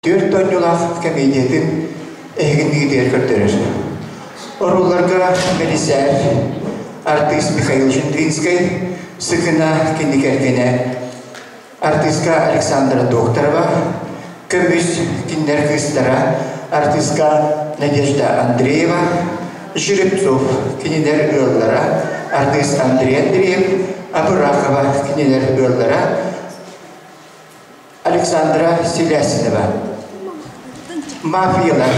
Түөрт оонньуулаах комедиятын эһигинниитигэр көрдөрөр. Оруолларга Мэлисээр, артыыс Михаил Жендринскэй, Сыкына кини кэргэнэ, артыыска Александра Докторова, Көмүс кинилэр кыыстара, артыыска Надежда Андреева, Жеребцов кинилэр ыаллара, артыыс Андрей Андреев, Абырахова кинилэр ыаллара, Александра Селясинова, Мафиялар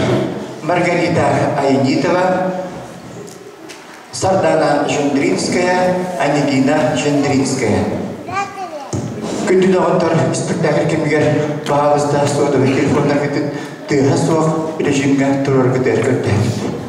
Маргарита Айнитова, Сардана Жендринская, Анегина Жендринская. Күндү доҕоттор, спектакль кэмигэр баһаалыста сотовый телефоннаргытын тыаһа суох режимҥэ тураргытыгар көрдөһөбүт.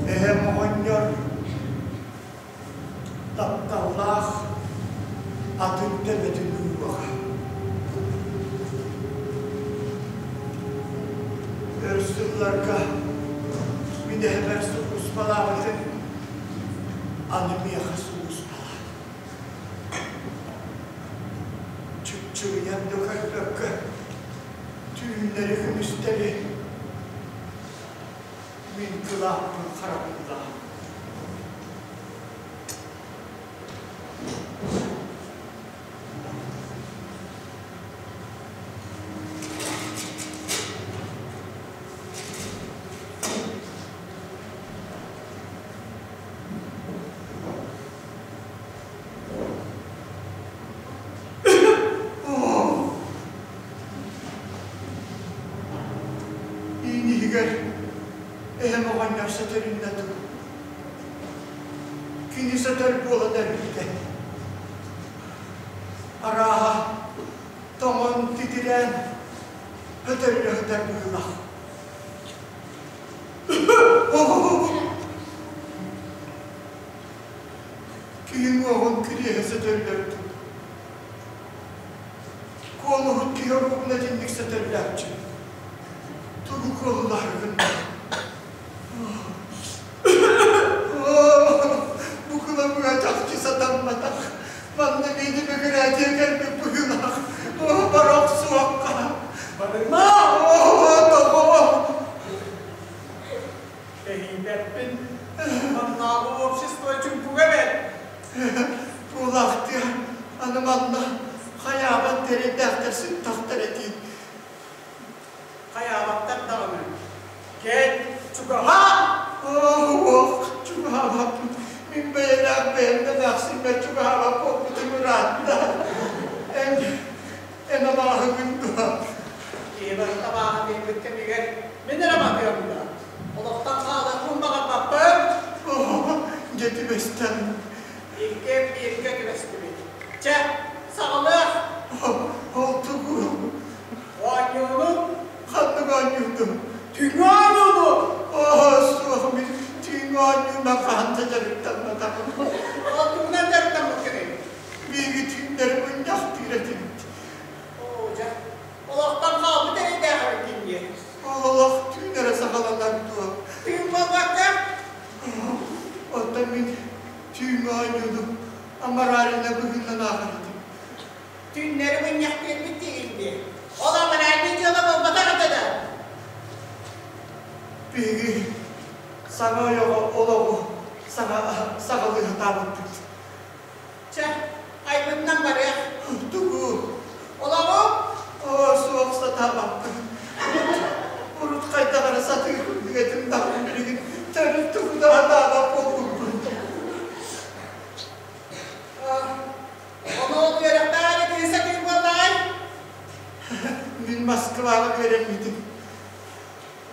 Эһэм оҕонньор тапталлаах атын төбөтүн ууруоҕа. Өр сылларга мин эһэбэр сулууспалаабытын аны миэхэ сулууспалаат. Чыпчылыйан да көрбөккө түүннэри-күнүстэри мин кылааппын харабыллаан. Иин иһигэр эһэм оҕонньор сөтөлүннэ дуу? Кини сөтөл буолан өлбүтэ. Сөтөллө сытар быһыылаах. Киһи уоҕун кириэһэ сөтөллөр дуу? Куолуһут киһи оруобуна итинник сөтөллөөччү. Тугу куолулаһаргын Бу кылабыга чахчы сатамматах. Манна миини бөгүрээтиэ кэлбит быһыылаах. Бара охсуохха. Барыма! Тоҕо? Тэһийбэппин. Маннааҕы общество чуҥкуга бэрт. Буолаахтыа, аны манна хайаабат тэрэйдээхтэр сыттахтар этии. Хайаабаттар даҕаны. Кэл, чугаһаа! Ох, чугаһаабаппын. Мин бэйэлээх бэйэм да эмээхсиммэр чугаһаабат буолбутум ыраатта. Эн, эн абааһыгын дуо? Киһи барыта абааһы биэрбит кэмигэр мин эрэ матыам да. Олохтон хаалыахпын баҕарбаппын. Дьэ түбэстэн. Иккиэн бииргэ түбэстибит. Чэ, саҕалыах! Ол тугу? Оонньууну? Ханнык оонньуутун? Түүҥҥү оонньууну! Оо, суох, мин түүҥҥү оонньуунан хаһан да дьарыктамматаҕым. Ол тугунан дьарыктаммыккыный? Биһиги түүннэри мунньахтыыр этибит. Оо, дьэ, олохтон хаалбыт эрэйдээх эбиккин дии. Ол олох түүн эрэ саҕаланар дуо? Түүн буолбакка? Оттон мин түүҥҥү оонньууну амараарына быһыынан ааҕар этим. Түүннэри мунньах биэрбит диигин дии. Ол амаральный дьыала буолбатах этэ да. Биһиги саҥа ойоҕо олоҕу саҥа саҕалыы сатаабыппыт. Чэ, айбытынан барыах. Тугу? Олоҕу? Оо, суох сатаабаппын. Урут, урут хайдах эрэ сатыы курдук этим даҕаны билигин төрүт тугу да сатаабат буолбуппун. Ону ол үөрэхтээх эрэ киһи сатыыр буоллаҕай? Мин Москваҕа үөрэммитим.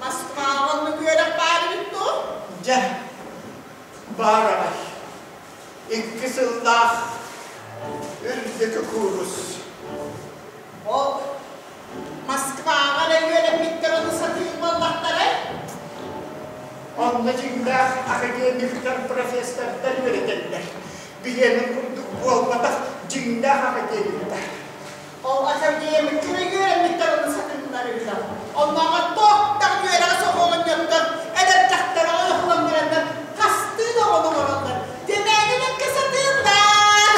Москваҕа оннук үөрэх баар эбит дуо? Дьэ, баар аҕай. Икки сыллаах үрдүкү куурус. Ол Москваҕа эрэ үөрэммиттэр ону сатыыр буоллахтарай? Онно дьиҥнээх академиктар, профессордар үөрэтэллэр. Биһиэнин курдук буолбатах дьиҥнээх академиктар. Ол академиктары үөрэммиттэр ону сатыыллар үһү. Оннооҕор туох даҕаны үөрэҕэ суох оҕонньоттор эдэр дьахтары ойохлоннораннар хастыы да оҕону оҥороллор. Дэмээнэ сатыыллар!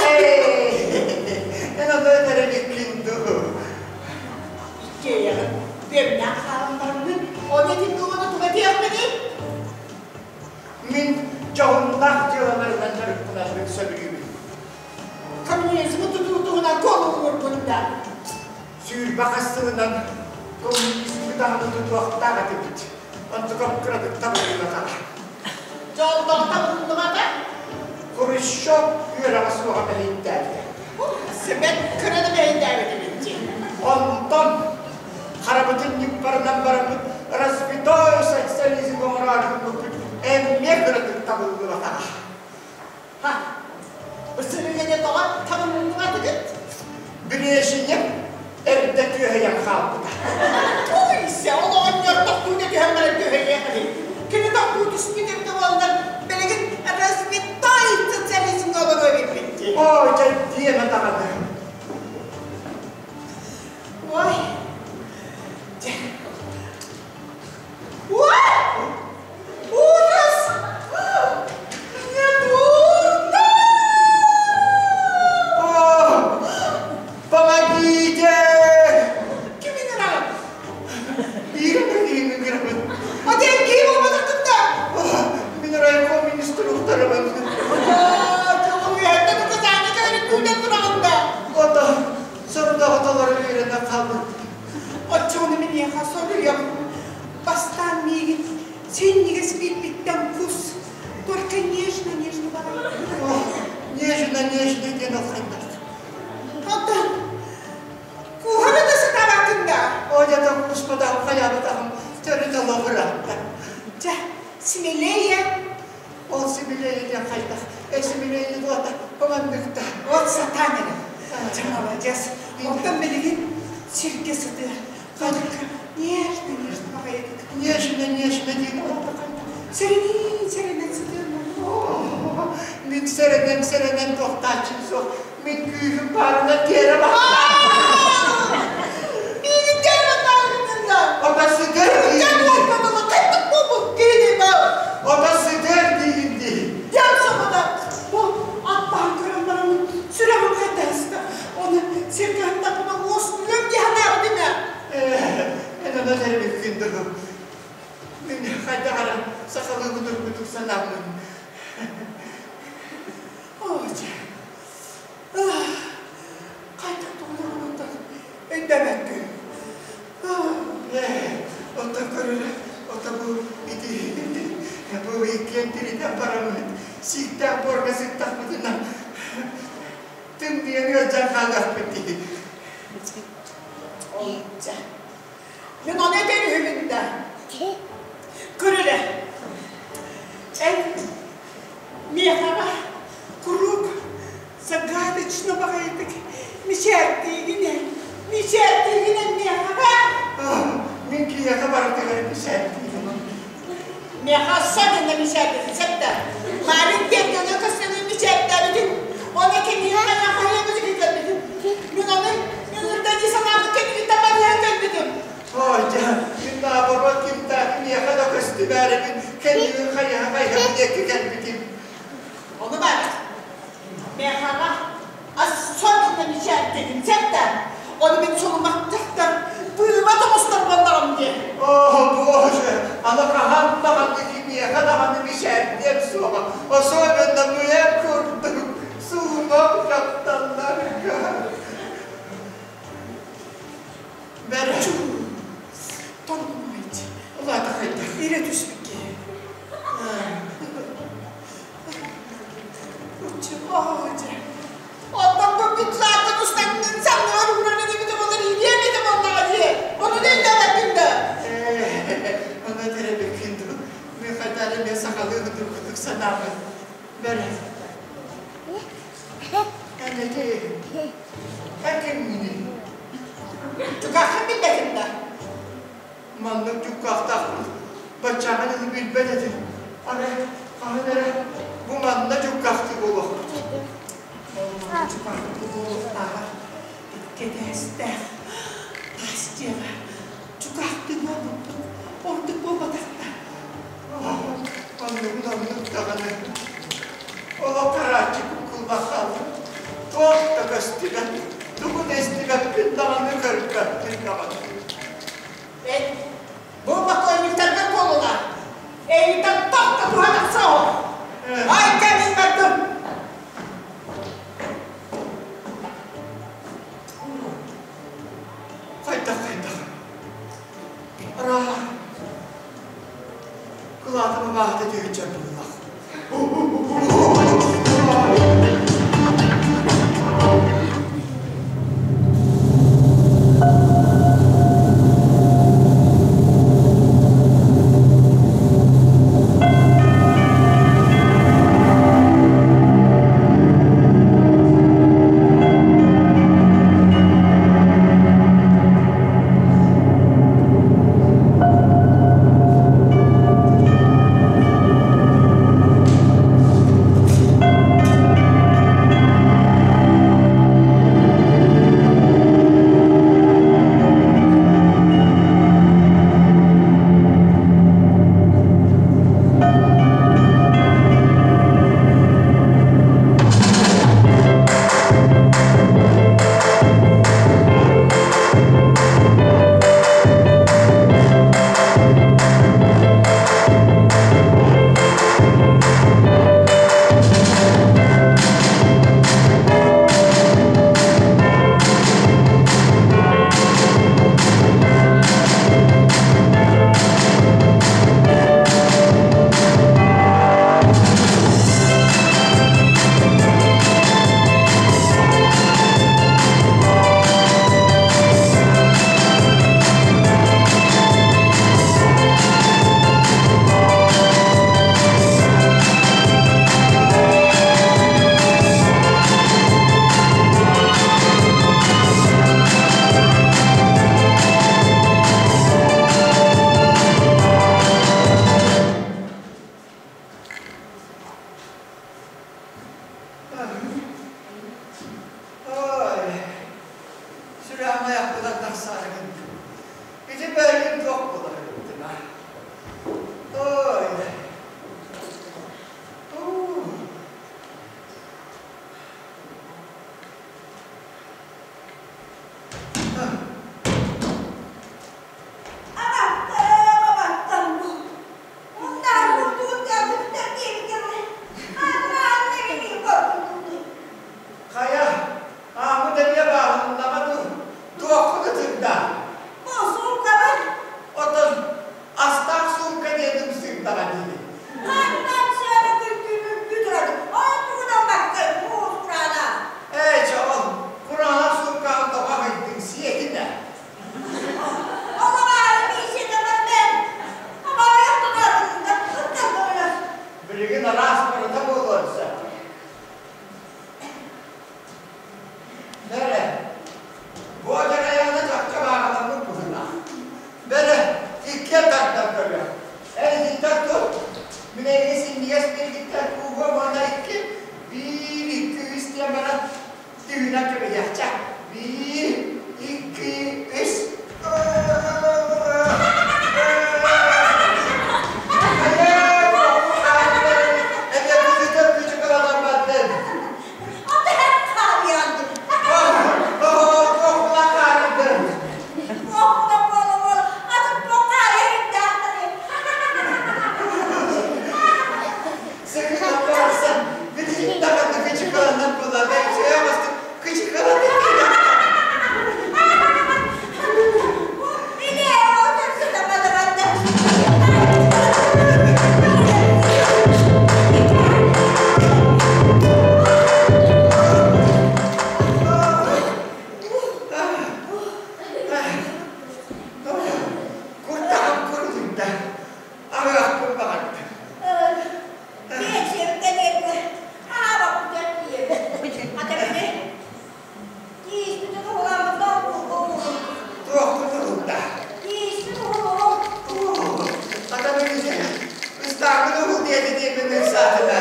Эн ону этэр эбиккин дуу? Иккиэйэҕин бүөмнээх хаалан бараммын, ону этин туоҕуна туга этиэхпиний? Мин дьоһуннаах дьыалаларынан дьарыктанарбын сөбүлүүбүн. Коммунизмы тутуу туһунан куолулуурбун да. 20 хас сылынан коммунизмы даҕаны тутуохтаах этибит. Онтукам кыратык табыллыбатаҕа. Дьоллоох табыллыбата? Хрущев үөрэҕэ суоҕа мэһэйдээбитэ. Сэмэн кыра да мэһэйдээбит эбит дии. Онтон харабытын ньыппарынан бараммыт развитой социализм оҥороору гыммыппыт эмиэ кыратык табыллыбатаҕа. Ха, бу тоҕо табыллыбатыгыт? Брежнев эрдэ түөһэйэн хаалбыта. Туйся, ол оҕонньор тохтуу да түһэн баран түөһэйиэх эбит. Кини тохтуу түспүт эбитэ буоллар, билигин развитой социализмҥа олоруо эбиппит дии. Ой, дьэ, диэмэ даҕаны. Ой, дьэ. Ой! Ужас! Мне дурно! О, помогите! Ким ыҥырар? Биир билигин ыҥырабын. О, ким буолбатаххын да? Мин райком инструкторыбын. Үөһэттэн указание кэлэрин күүтэн тураҕын да? Ото сорудаҕы толору үөрэнэн хаалбыт. Оччоҕуна миэхэ соруйам. Бастаан миигин синньигэс биирбиттэн кус. Только нежно-нежно баран. Нежно, нежно диэн алхайдах. Онтон кууһары да сатаабаккын да? О, дьэ, куспатаҕым, хайаабатаҕым, төрүт олоҕураатта. Дьэ, смелее. Ол смелее диэн хайдах? Э, смелее дуота, командыкта. Вот сатаан эрэ. Дьэ, молодец. Оттон билигин сиргэ сытыар. Только Нежно, нежно баҕайытык. Нежно, нежно диэн олордо Сэрэнии, сэрэнэн сытыам. Мин сэрэнэн, сэрэнэн туохтааччым суох. Мин күүһүм баарына тиэрэ баҕар. Миигин тиэрэ баҕарбытында. Ота сытыар Дьэн диигин дии. буолбатыла кэттик буолбут киһини баа. Ота сытыар диигин дии. Дьэн сабада бу аттаан көрөн бараммын сүрэҕим хайдаһыста. Оны сиргэ аттаппына уоскуйуом дии санаабытым ээ. Эн онон эрэ дуу. Мин хайдах эрэ сахалыы кутурбутук санааммын. Оо, дьэ. Хайдах тугунан өйдөөбөккүн. Оттон көрөрө, ото бу ити бу иккиэн тиритэн бараммыт, сииктээх буорга сыттахпытына тымныйан ыалдьан хаалыахпыт дии. Дьэ. Мин ону этэр үһүбүн да. Көр эрэ. Эн миэхэҕэ куруук загадочно баҕайытык мичээрдиигин эн. Мичээрдиигин эн миэхэҕэ. Мин киһиэхэ барытыгар мичээрдиибин. Миэхэ особенно мичээрдиигин сөп да. Маарин тиэргэнэ көстөнүн мичээрдээбитин, оны киниэхэ хайа кэлбитин. Мин ону ыҥырда дии санаабыт кэнниттэн барыһан кэлбитим. Ой, дьэ, мин наоборот кимтаах миэхэ да көстүбээрибин, кэннибин хайыһа-хайыһа диэки кэлбитим. Ону бар. Миэхэҕэ особенно мичээрдиигин сөп да. Ону мин сулумах дьахтар быыба тоҕустар буоллаҕым дии. О, Боже, аны хаһан даҕаны кимиэхэ даҕаны мичээрдиэм суоҕа, особенно бэйэм курдук сулумах дьахталларга. Бэрэ, Тоҥмойт. улаата хайдах? Ирэ түспүт киһи. Оччо, Оттон бу бүтсаатын устатын санныгар ууран инибитэ буолар иилиэм этэ буоллаҕа дии. Ону да өйдөөбөккүн да. Ону этэрэбиккин дуу, мин хайдах эмиэ сахалыы кутургутук санаабын. Бэрэ, эн ити, эн кимҥиний? Чугааххын билбэтим да. Маннык дьуккаахтаахпын, баччааҥҥа дылы билбэт этим. Арай, хаһан эрэ бу манна дьуккаахтыы буолуохпут. Чугаахтыы буолуохтааҕар икки этээстээх таас дьиэҕэ чугаахтыы буолбуппут ордук буолбатах да. Оннугун оннук даҕаны. Олох харааччы куккуллан хааллым. Туох да көстүбэт, тугу да истибэппин даҕаны көрбөппүн даҕаны. Эн бу бокуонньуктарга буолула. Эйигиттэн тох да туһа тахса оһох. Ай кэмин бардым. Хайдах хайдах? Арааһа, кылаатым абааһыта түһүччэр быһыылаах. Бэрэ, бу дьарайаана чахчы бааҕаламмыт быһыылаах. Бэрэ, иккиэн тардан көрүөх. Эн итинтэн тут, мин эйиги синньигэс миигиттэн кууһуом уонна икки, биир, икки, үс диэн баран түһүнэн кэбиһиэхчэ. Биир, икки, үс. Куртаҕым курдуйда, аһыахпын баҕардым. Туохпут уһулда? Хата билигин ыстаакын уһул диэти диэбин ыксаатына.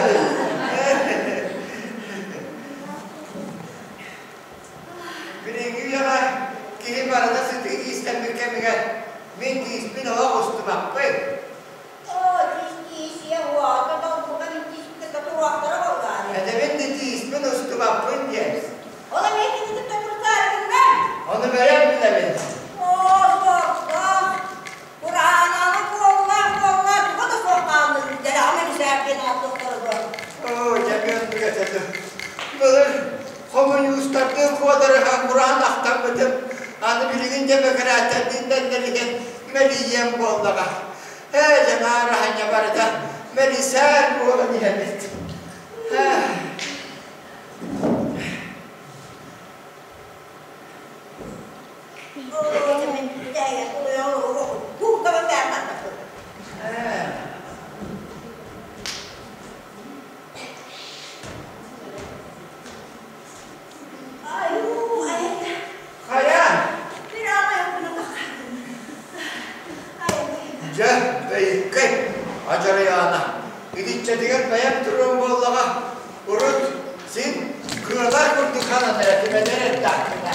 Билиҥҥи үйэҕэ киһи барыта сытыы иистэммит кэмигэр мин тииспин олох устубаппын. Этэбин да тииспин устубаппын диэн. Ону бэйэм билэбин. Оо, дьэ мин этэтим. Былыр хомуньуустардыын куодарыһан кураан ахтаммытым. Аны билигин дэмэкирээттэрдиин дэннэригэн мэлийиэм буоллаҕа. Ээ, дьэ, наараһанньа барыта мэлисээр буолан иһэбит. Хайа? Дьэ, бэйиккэй, адьарайаана, итиччэтигэр бэйэм туруом буоллаҕа, урут син кыалар курдук ханан эрэ түбэтэр эрдэхпинэ.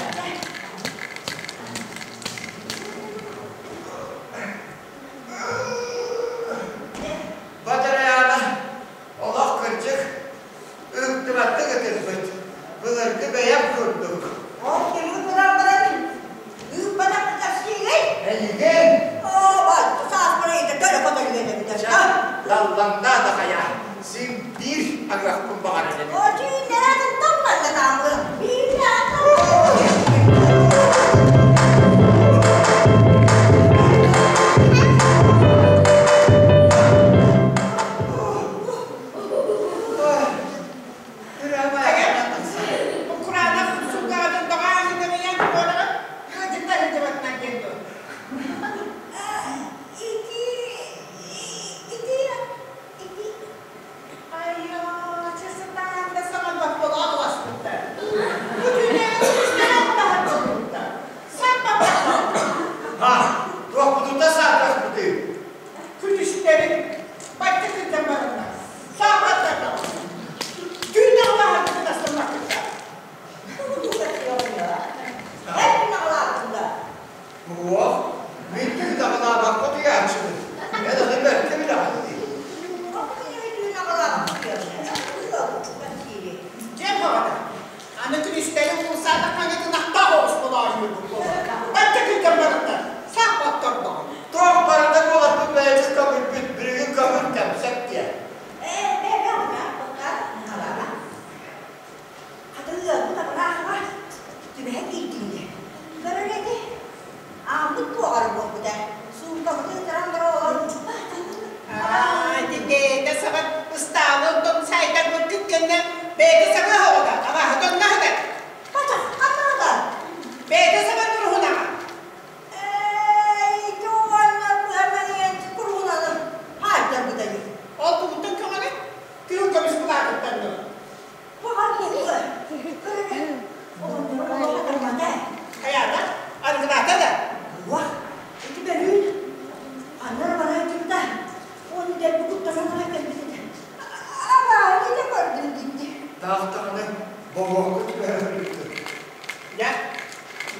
Дьэ,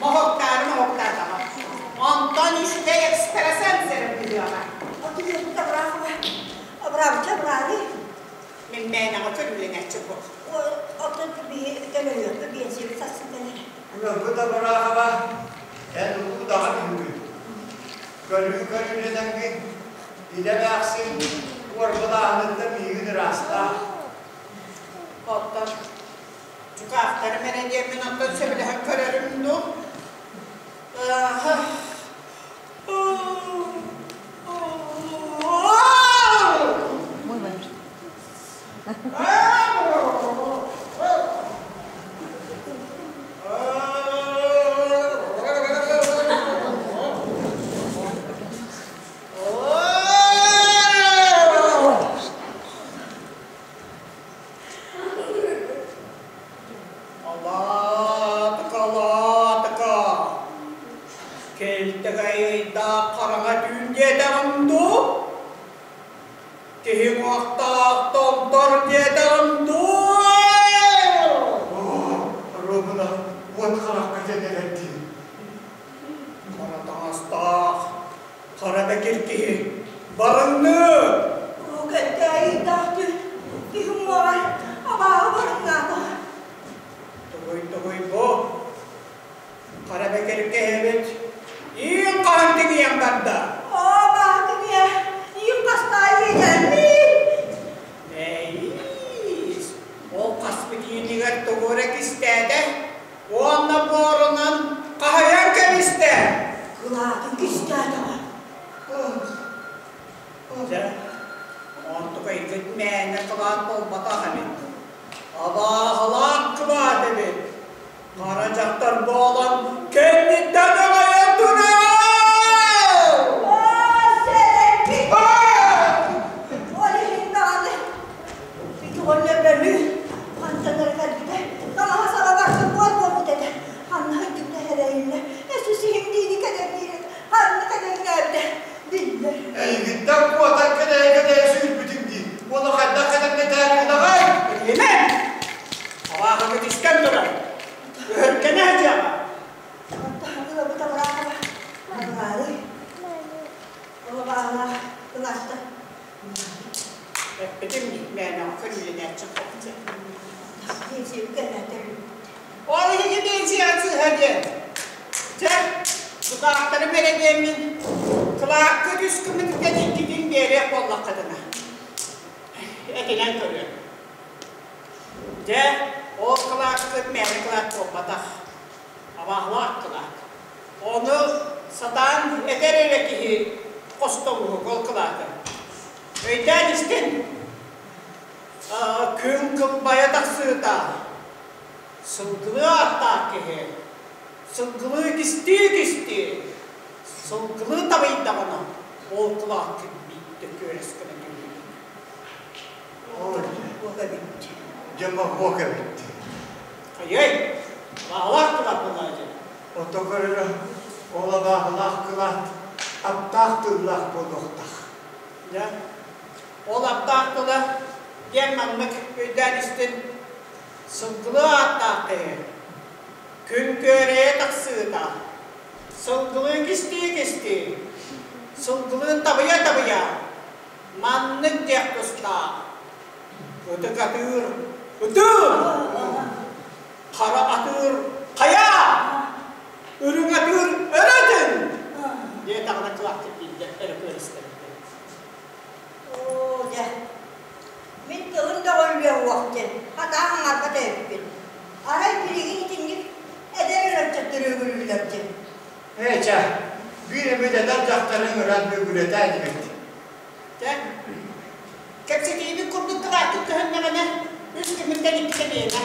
моһуоктаары моһуоктаатаҕа. Онтон үчүгэй экстрасенс эрэ быһыаҕа. Отуйуохпут Абрахова. Абрахович Абрарый. Мин мээнэҕэ көрүүлэнээччи буол. Оттон биһи төлөһүөхпүт биэнсийэбит сарсын кэлэр. Ыалбыт Абрахова, эн улуу даҕаны үһүгүн. Көрүү көрүүлэнэҥҥин, илэ эмээхсин уорбалааһыныттан миигин ыраастаа. Оттон дьукаахтарым эрэ диэммин оттон сөбүлэһэн көрөрүм дуу? Алаатыка, алаатыка, кэлтэгэй ыйдаах хараҥа түүн диэтэҕим дуу? Киһи уҥуохтаах томтор диэтэҕим дуу? Оруобуна уот харахха кэтэнэрэр дии. Хара таҥастаах, хара бэкир киһи барыҥныы! Оо, кэлтэгэй ыйдаах түүн киһи уҥуоҕар абааһы барыҥнаата. Тугуй-тугуй бу? Хара бэкиргэ эбит иин хаһан тигийэн барда? Оо, бааһы тигийэ, иин хастаайы иэдьээммин. Мэйиис, ол хаспыт иинигэр тугу эрэ кистээтэ уонна буорунан хаһыйан кэбистэ. Кылаатын кистээтэҕэ. Дьэ, онтукайгыт мээнэ кылаат буолбатах эбит. Абааһылаах кылаат эбит. Хара дьахтар буолан кэнниттэн аҕайан турар! Оо, сэрэйбит! Ол иһин даҕаны ити оҕонньор бөлүү хантан эрэ кэлбитэ, таҥаһа саба барсан буор буолбут этэ. Ханна сылдьыбыта сэрэйиллэ, өссө сиһим диини кэдэҥниир этэ, ханна кэдэҥнээбитэ биллэр. Эйигиттэн куотан кэдэйэ-кэдэйэ сүүрбүтүҥ дии. Уону хайдах кэдэҥнэтээри гынаҕай? Билимэн! Абааһыгыт истэн турар. Өһөргөнө сылдьыаҕа. Ылабыт абыраахаба. Абыраары. Ол абааһылаах кылааста. Эппитим мээнэҕэ көрүүлэнээччи хопчу. Биэнсийэбит кэллээтэр. Ол иһиги биэнсийэҕэ сыыһа диэн. Дьэ, тутаахтарым эрэ диэммин, кылаакка үс күммүтүгэр иккитин биэриэх буоллаххытына. Этинэн көрүөм. Дьэ, ол кылааскыт мээнэ кылаат буолбатах, абааһылаах кылаат. Ону сатаан этэр эрэ киһи хостолуһук ол кылааты. Өйдөөн истин, күн кылбайа тахсыыта, сылгылыы ааттаах киһи, сылгылыы кистии-кистии, сылгылыы табыйдаҕына, ол кылааккын биирдэ күөрэс гына түһүүр. Дьэ моһуок эбит. Хайыай, баалаах кылаат буоллаҕа дьэ. Ото көрөрө ол абааһылаах кылаат аптаах тыллаах буолуохтаах. Дьэ, ол аптаах тыла диэн маннык өйдөөн истин сылгылыы ааттаах киһи күн күөрэйэ тахсыыта сылгылыы кистии-кистии сылгылыы табыйа-табыйа Маннык диэх тустаах. Ытык атыыр ытыыр! Хара атыыр хайа! Үрүҥ атыыр өрөтүн! диэтэҕинэ кылааккыт биирдэ өрө күөрүстэрбитэ. Оо, дьэ, мин тылым да өлүө уох диэн хатаа хаҥарбат эбиппин. Арай билигин итинник эдэр ырачча төрүөгүрүүллэр диэн. Ээ чэ, биир эмит эдэр дьахтары ыҥыран бүгүрэтээ диэбит. Дьэ, кэпсэтиибит курдук кылааккыт көһүннэҕинэ, үс күммүттэн иккитэ биэнэ.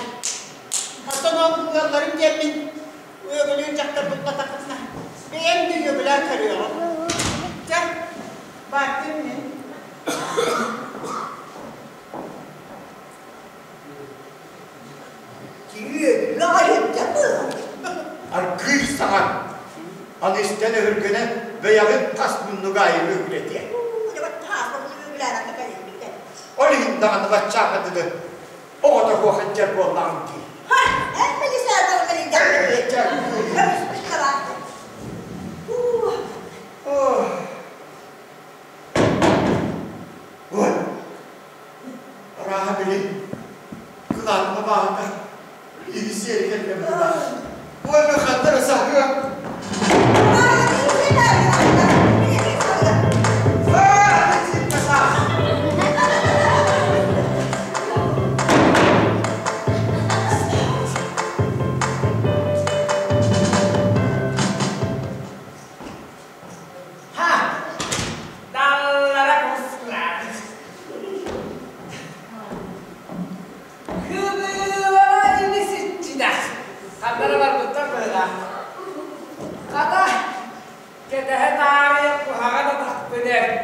Оттон ол ыалларым диэммин үөгүлүүр дьахтар булбатаххытына, бэйэм да үөгүлээн көрүөҕүм. Дьэ, бардым мин. Аргыый саҥар, аны истэн өһүргэнэн бэйэҕин хас муннуга аайы үгүрэтиэ. Ол иһин даҕаны баччааҥҥа дылы оҕото суох илдьэр буоллаҕыҥ дии.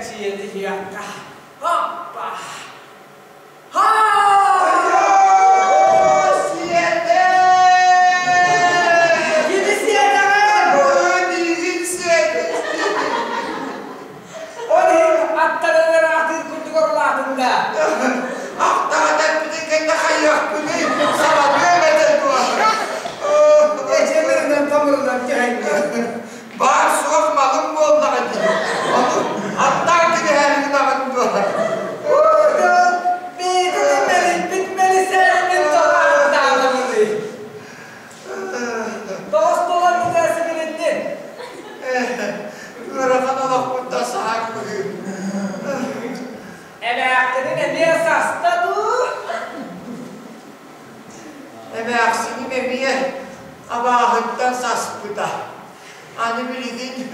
Эрчийэ түһүөххэ. Хоппа! Ха! Айоо, сиэтэ! Кими сиэтэҕин? Миигин сиэтэ! Ол иһин аттарыгар атыыр курдук орулаатыҥ да. Ахтаҕа тэппитин кэннэ хайыахпыный? Саҕалыам этэ дуо? Эчэмиринэн томурунан түһэҥҥин. Баар суох малым буоллаҕа дии. Ону аттаан кэбиһээри гынаҕын дуо? Бэйэтин мэлиппит мэлисээммин тоҕо аттаанабыный? Тоҕус буолан бүтэ симилиннин. Ыарахан олохпуттан саһаак быһыы. Эмээхтэрин эмиэ саста дуу? Эмээхсиним эмиэ абааһыттан саспыта. Аны билигин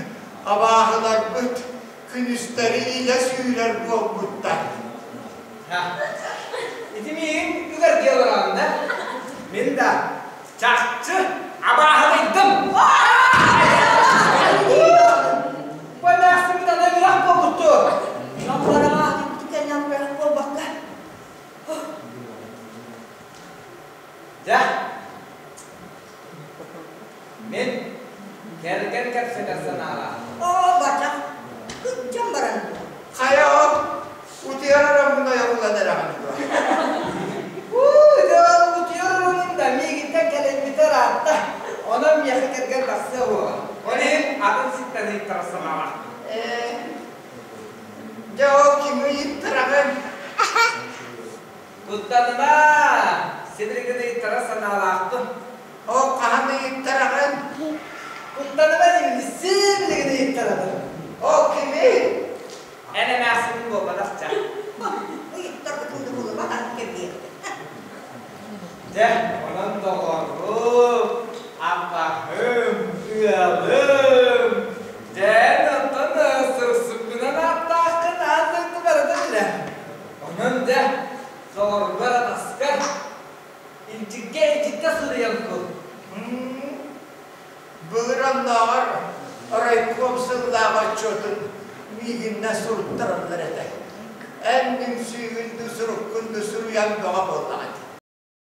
абааһыларбыт күнүстэри илэ сүүрэр буолбуттар. Ити миигин үгэргэ олороҕун да? Мин да чахчы абааһылыйдым! Бу эмээхсиммит аны үрэх буолбуттуу. Лампараҕа үрэх буолбакка. Дьэ, мин кэргэн кэпсэтэр санаалаах. Оо, бачах, кырдьан баран дуо? Хайа ол утуйар ороммун ойоҕулан эрэҕин дуо? Уу, дьэ, утуйар оронум да миигиттэн кэлиммитэ ыраатта. Онон миэхэ кэргэн тахсыа буола. Ол иһин атын сиртэн ыйыттарар санаалаахпын. Ээ, дьэ ол кими ыйыттараҕын? Куттаныма, сибилигин ыйыттарар санаалаахпын. Ол хаһан ыйыттараҕын? Куттаныма диибин, сибилигин ыйыттарабын. Ол кими? Эн эмээхсинин буолбатах ча. Ыйыттарбытын да булума кэбиһиэхтэ. Дьэ, онон доҕорум, аппаһым, ыалым, дьэ, онтон сырсыккынан ааттааххын аан дойду барыта билэр. Онон дьэ, доҕоргор атаскар илдьиккэ илдьиттэ суруйан кул. Былыр оннооҕор райком сыллаах отчуотун миигиннэ суруттараллар этэ. Эн үҥсүүгүн да суруккун да суруйан бөҕө буоллаҕа дии.